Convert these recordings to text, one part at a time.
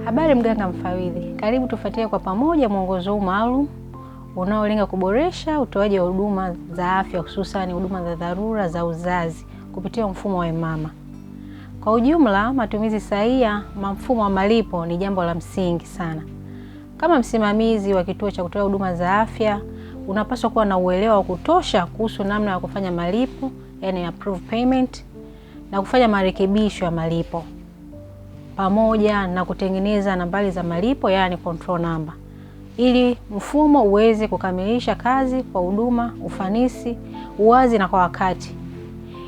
Habari mganga mfawidhi, karibu tufuatilie kwa pamoja mwongozo huu maalum unaolenga kuboresha utoaji wa huduma za afya hususan huduma za dharura za uzazi kupitia mfumo wa mama. Kwa ujumla, matumizi sahihi ya mfumo wa malipo ni jambo la msingi sana. Kama msimamizi wa kituo cha kutoa huduma za afya, unapaswa kuwa na uelewa wa kutosha kuhusu namna ya kufanya malipo, yani approve payment, na kufanya marekebisho ya malipo pamoja na kutengeneza nambari za malipo, yani control number, ili mfumo uweze kukamilisha kazi kwa huduma, ufanisi, uwazi na kwa wakati.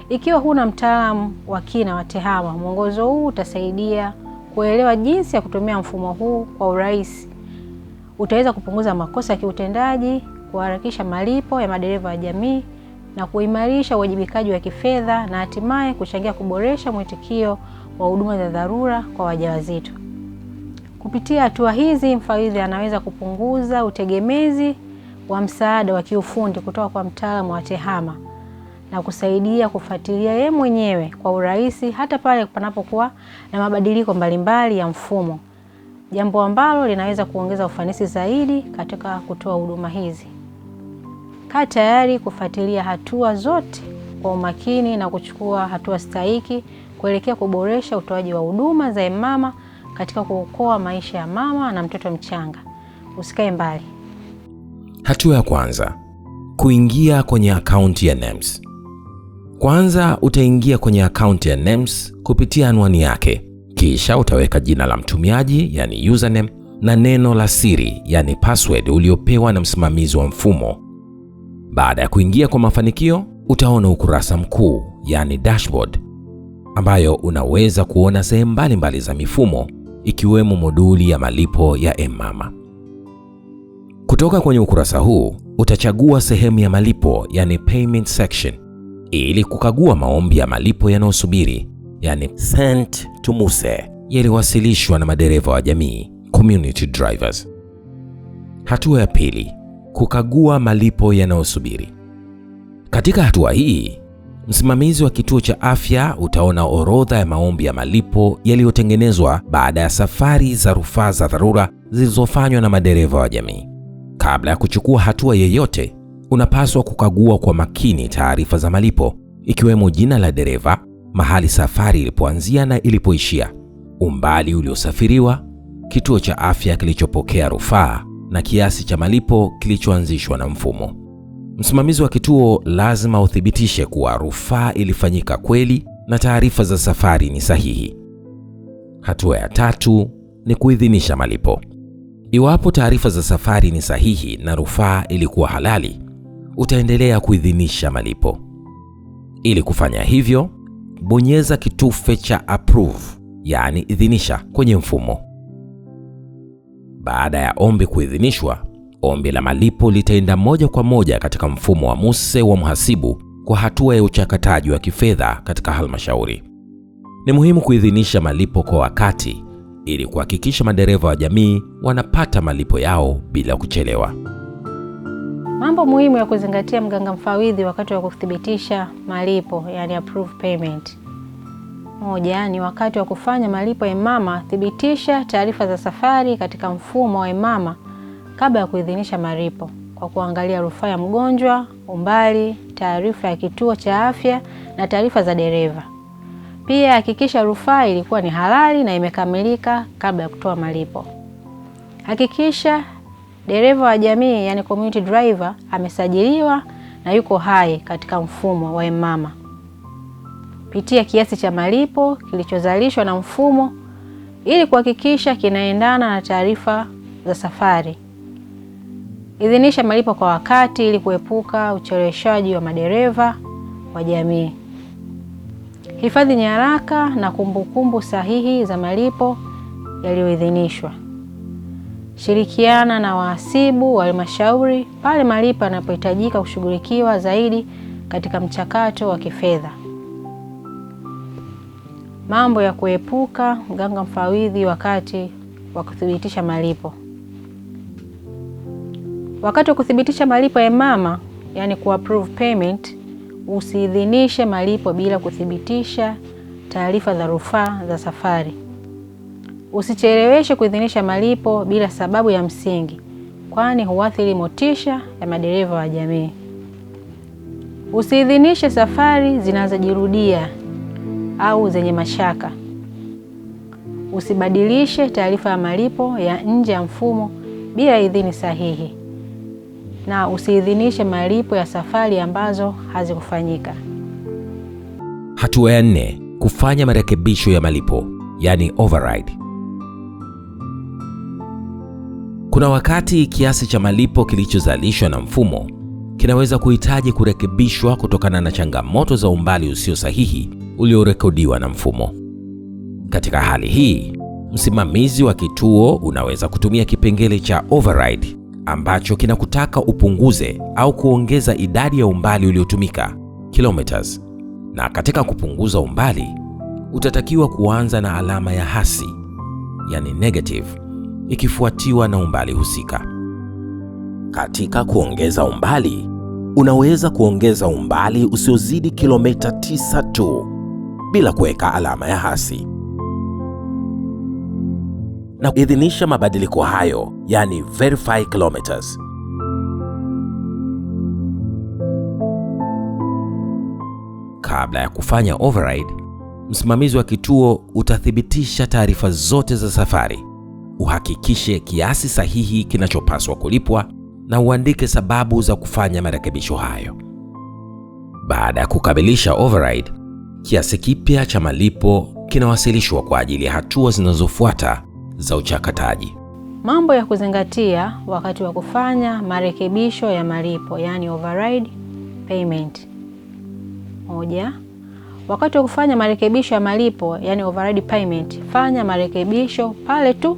Ikiwa huna mtaalamu wa kina wa TEHAMA, mwongozo huu utasaidia kuelewa jinsi ya kutumia mfumo huu kwa urahisi. Utaweza kupunguza makosa ya kiutendaji, kuharakisha malipo ya madereva wa jamii na kuimarisha uwajibikaji wa kifedha na hatimaye kuchangia kuboresha mwitikio wa huduma za dharura kwa wajawazito. Kupitia hatua hizi, mfawidhi anaweza kupunguza utegemezi wa msaada wa kiufundi kutoka kwa mtaalamu wa TEHAMA na kusaidia kufuatilia yeye mwenyewe kwa urahisi hata pale panapokuwa na mabadiliko mbalimbali ya mfumo, jambo ambalo linaweza kuongeza ufanisi zaidi katika kutoa huduma hizi. Kaa tayari kufuatilia hatua zote kwa umakini na kuchukua hatua stahiki kuelekea kuboresha utoaji wa huduma za mama katika kuokoa maisha ya mama na mtoto mchanga. Usikae mbali. Hatua ya kwanza, kuingia kwenye akaunti ya NEMS. Kwanza utaingia kwenye akaunti ya NEMS kupitia anwani yake, kisha utaweka jina la mtumiaji yani username na neno la siri yani password uliopewa na msimamizi wa mfumo. Baada ya kuingia kwa mafanikio, utaona ukurasa mkuu yani dashboard, ambayo unaweza kuona sehemu mbalimbali za mifumo ikiwemo moduli ya malipo ya mMama. Kutoka kwenye ukurasa huu utachagua sehemu ya malipo yani payment section ili kukagua maombi ya malipo yanayosubiri yani sent to MUSE yaliyowasilishwa na madereva wa jamii community drivers. Hatua ya pili, kukagua malipo yanayosubiri. Katika hatua hii, msimamizi wa kituo cha afya utaona orodha ya maombi ya malipo yaliyotengenezwa baada ya safari za rufaa za dharura zilizofanywa na madereva wa jamii. Kabla ya kuchukua hatua yeyote, unapaswa kukagua kwa makini taarifa za malipo, ikiwemo jina la dereva, mahali safari ilipoanzia na ilipoishia, umbali uliosafiriwa, kituo cha afya kilichopokea rufaa na kiasi cha malipo kilichoanzishwa na mfumo. Msimamizi wa kituo lazima uthibitishe kuwa rufaa ilifanyika kweli na taarifa za safari ni sahihi. Hatua ya tatu ni kuidhinisha malipo. Iwapo taarifa za safari ni sahihi na rufaa ilikuwa halali, utaendelea kuidhinisha malipo. Ili kufanya hivyo, bonyeza kitufe cha approve, yaani idhinisha kwenye mfumo. Baada ya ombi kuidhinishwa, ombi la malipo litaenda moja kwa moja katika mfumo wa MUSE wa mhasibu kwa hatua ya uchakataji wa kifedha katika halmashauri. Ni muhimu kuidhinisha malipo kwa wakati ili kuhakikisha madereva wa jamii wanapata malipo yao bila kuchelewa. Mambo muhimu ya kuzingatia mganga mfawidhi wakati wa kuthibitisha malipo, yani approve payment. Moja ni wakati wa kufanya malipo ya mama, thibitisha taarifa za safari katika mfumo wa mama kabla ya kuidhinisha malipo kwa kuangalia rufaa ya mgonjwa, umbali, taarifa ya kituo cha afya na taarifa za dereva. Pia hakikisha rufaa ilikuwa ni halali na imekamilika kabla ya kutoa malipo. Hakikisha dereva wa jamii yani community driver amesajiliwa na yuko hai katika mfumo wa mama. Pitia kiasi cha malipo kilichozalishwa na mfumo ili kuhakikisha kinaendana na taarifa za safari. Idhinisha malipo kwa wakati ili kuepuka ucheleweshaji wa madereva wa jamii. Hifadhi nyaraka na kumbukumbu sahihi za malipo yaliyoidhinishwa. Shirikiana na wahasibu wa halmashauri pale malipo yanapohitajika kushughulikiwa zaidi katika mchakato wa kifedha. Mambo ya kuepuka mganga mfawidhi wakati wa kuthibitisha malipo. Wakati wa kuthibitisha malipo ya mama, yani ku approve payment, usiidhinishe malipo bila kuthibitisha taarifa za rufaa za safari. Usicheleweshe kuidhinisha malipo bila sababu ya msingi, kwani huathiri motisha ya madereva wa jamii. Usiidhinishe safari zinazojirudia au zenye mashaka. Usibadilishe taarifa ya malipo ya nje ya mfumo bila idhini sahihi, na usiidhinishe malipo ya safari ambazo hazikufanyika. Hatua ya nne, kufanya marekebisho ya malipo, yani override. Kuna wakati kiasi cha malipo kilichozalishwa na mfumo kinaweza kuhitaji kurekebishwa kutokana na changamoto za umbali usio sahihi uliorekodiwa na mfumo. Katika hali hii, msimamizi wa kituo unaweza kutumia kipengele cha override ambacho kinakutaka upunguze au kuongeza idadi ya umbali uliotumika, kilometers. Na katika kupunguza umbali, utatakiwa kuanza na alama ya hasi, yani negative, ikifuatiwa na umbali husika. Katika kuongeza umbali, unaweza kuongeza umbali usiozidi kilomita 9 tu bila kuweka alama ya hasi. Na idhinisha mabadiliko hayo, yani verify kilometers. Kabla ya kufanya override, msimamizi wa kituo utathibitisha taarifa zote za safari. Uhakikishe kiasi sahihi kinachopaswa kulipwa na uandike sababu za kufanya marekebisho hayo. Baada ya kukamilisha override, kiasi kipya cha malipo kinawasilishwa kwa ajili ya hatua zinazofuata za uchakataji. Mambo ya kuzingatia wakati wa kufanya marekebisho ya malipo, yani override payment. 1. Wakati wa kufanya marekebisho ya malipo, yani override payment, fanya marekebisho pale tu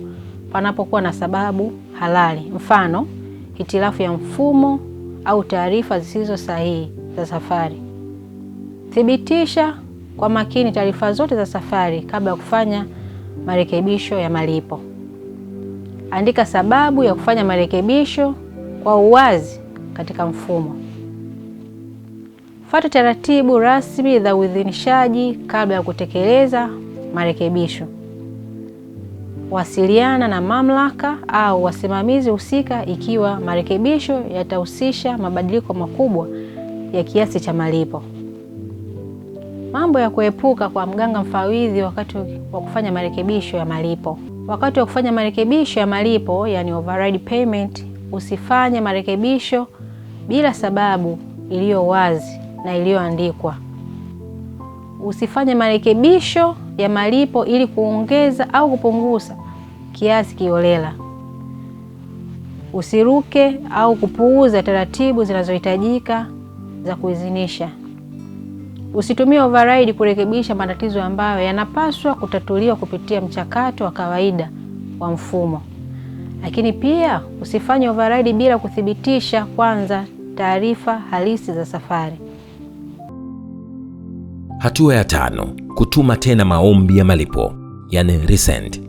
panapokuwa na sababu halali. Mfano, hitilafu ya mfumo au taarifa zisizo sahihi za safari. Thibitisha kwa makini taarifa zote za safari kabla ya kufanya marekebisho ya malipo. Andika sababu ya kufanya marekebisho kwa uwazi katika mfumo. Fuata taratibu rasmi za uidhinishaji kabla ya kutekeleza marekebisho. Wasiliana na mamlaka au wasimamizi husika ikiwa marekebisho yatahusisha mabadiliko makubwa ya kiasi cha malipo. Mambo ya kuepuka kwa mganga mfawidhi wakati wa kufanya marekebisho ya malipo. Wakati wa kufanya marekebisho ya malipo, yani override payment, usifanye marekebisho bila sababu iliyo wazi na iliyoandikwa. Usifanye marekebisho ya malipo ili kuongeza au kupunguza kiasi kiholela. Usiruke au kupuuza taratibu zinazohitajika za kuidhinisha. Usitumie override kurekebisha matatizo ambayo yanapaswa kutatuliwa kupitia mchakato wa kawaida wa mfumo. Lakini pia usifanye override bila kuthibitisha kwanza taarifa halisi za safari. Hatua ya 5, kutuma tena maombi ya malipo, yani resend.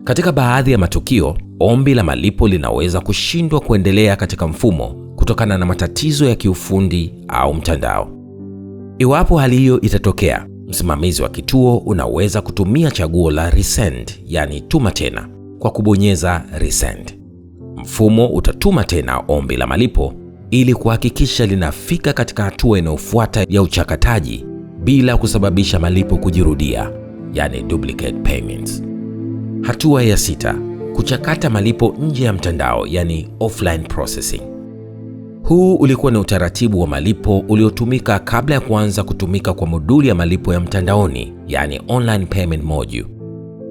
Katika baadhi ya matukio, ombi la malipo linaweza kushindwa kuendelea katika mfumo kutokana na matatizo ya kiufundi au mtandao. Iwapo hali hiyo itatokea, msimamizi wa kituo unaweza kutumia chaguo la resend, yani tuma tena, kwa kubonyeza resend. Mfumo utatuma tena ombi la malipo ili kuhakikisha linafika katika hatua inayofuata ya uchakataji bila kusababisha malipo kujirudia, yani duplicate payments. Hatua ya 6, kuchakata malipo nje ya mtandao, yani offline processing. Huu ulikuwa ni utaratibu wa malipo uliotumika kabla ya kuanza kutumika kwa moduli ya malipo ya mtandaoni, yani online payment module.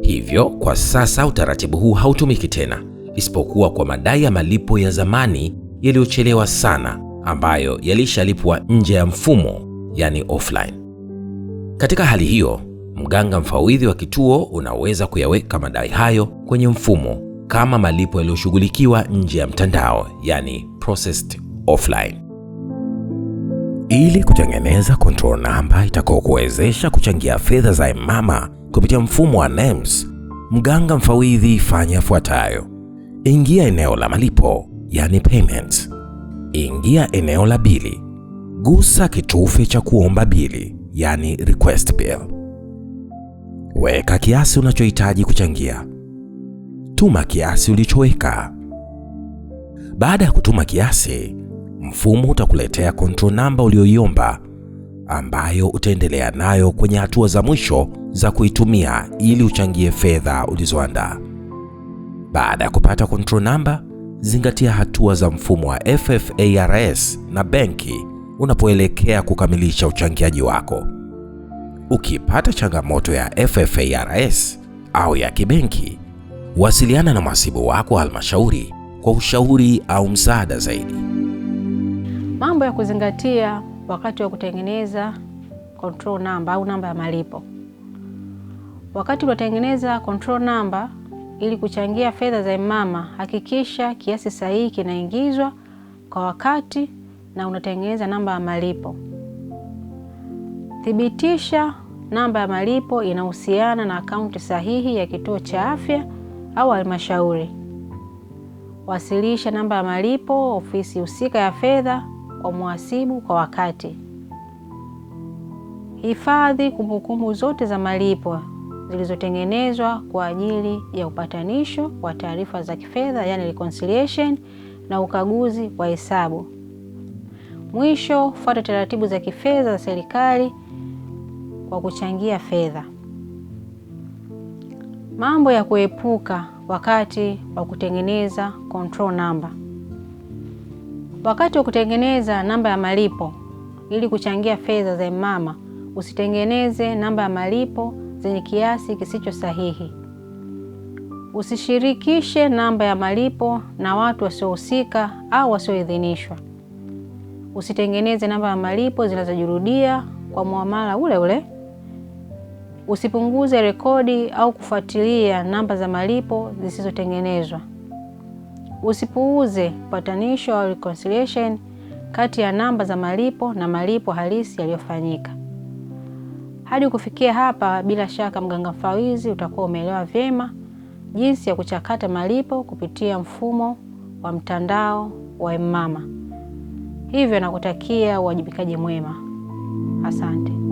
Hivyo kwa sasa utaratibu huu hautumiki tena, isipokuwa kwa madai ya malipo ya zamani yaliyochelewa sana ambayo yalishalipwa nje ya mfumo, yani offline. Katika hali hiyo, mganga mfawidhi wa kituo unaweza kuyaweka madai hayo kwenye mfumo kama malipo yaliyoshughulikiwa nje ya mtandao, yani processed offline. Ili kutengeneza control number itakayokuwezesha kuchangia fedha za mama kupitia mfumo wa NeMS, mganga mfawidhi fanya yafuatayo. Ingia eneo la malipo, yani payments. Ingia eneo la bili. Gusa kitufe cha kuomba bili, yani request bill. Weka kiasi unachohitaji kuchangia. Tuma kiasi ulichoweka. Baada ya kutuma kiasi, mfumo utakuletea control number uliyoiomba, ambayo utaendelea nayo kwenye hatua za mwisho za kuitumia ili uchangie fedha ulizoandaa. Baada ya kupata control number, zingatia hatua za mfumo wa FFARS na benki unapoelekea kukamilisha uchangiaji wako. Ukipata changamoto ya FFARS au ya kibenki, wasiliana na mhasibu wako wa halmashauri kwa ushauri au msaada zaidi. Mambo ya kuzingatia wakati wa kutengeneza control number au namba ya malipo. Wakati unatengeneza control number ili kuchangia fedha za mama, hakikisha kiasi sahihi kinaingizwa kwa wakati na unatengeneza namba ya malipo. Thibitisha namba ya malipo inahusiana na akaunti sahihi ya kituo cha afya au halmashauri. Wasilisha namba ya malipo ofisi husika ya fedha kwa mhasibu kwa wakati. Hifadhi kumbukumbu zote za malipo zilizotengenezwa kwa ajili ya upatanisho wa taarifa za kifedha, yani reconciliation, na ukaguzi wa hesabu. Mwisho, fuata taratibu za kifedha za serikali kwa kuchangia fedha. Mambo ya kuepuka wakati wa kutengeneza control number. Wakati wa kutengeneza namba ya malipo ili kuchangia fedha za mama, usitengeneze namba ya malipo zenye kiasi kisicho sahihi. Usishirikishe namba ya malipo na watu wasiohusika au wasioidhinishwa. Usitengeneze namba ya malipo zinazojirudia kwa muamala ule ule. Usipunguze rekodi au kufuatilia namba za malipo zisizotengenezwa. Usipuuze upatanisho au reconciliation kati ya namba za malipo na malipo halisi yaliyofanyika. Hadi kufikia hapa, bila shaka mganga mfawidhi utakuwa umeelewa vyema jinsi ya kuchakata malipo kupitia mfumo wa mtandao wa mMama. Hivyo nakutakia uwajibikaji mwema. Asante.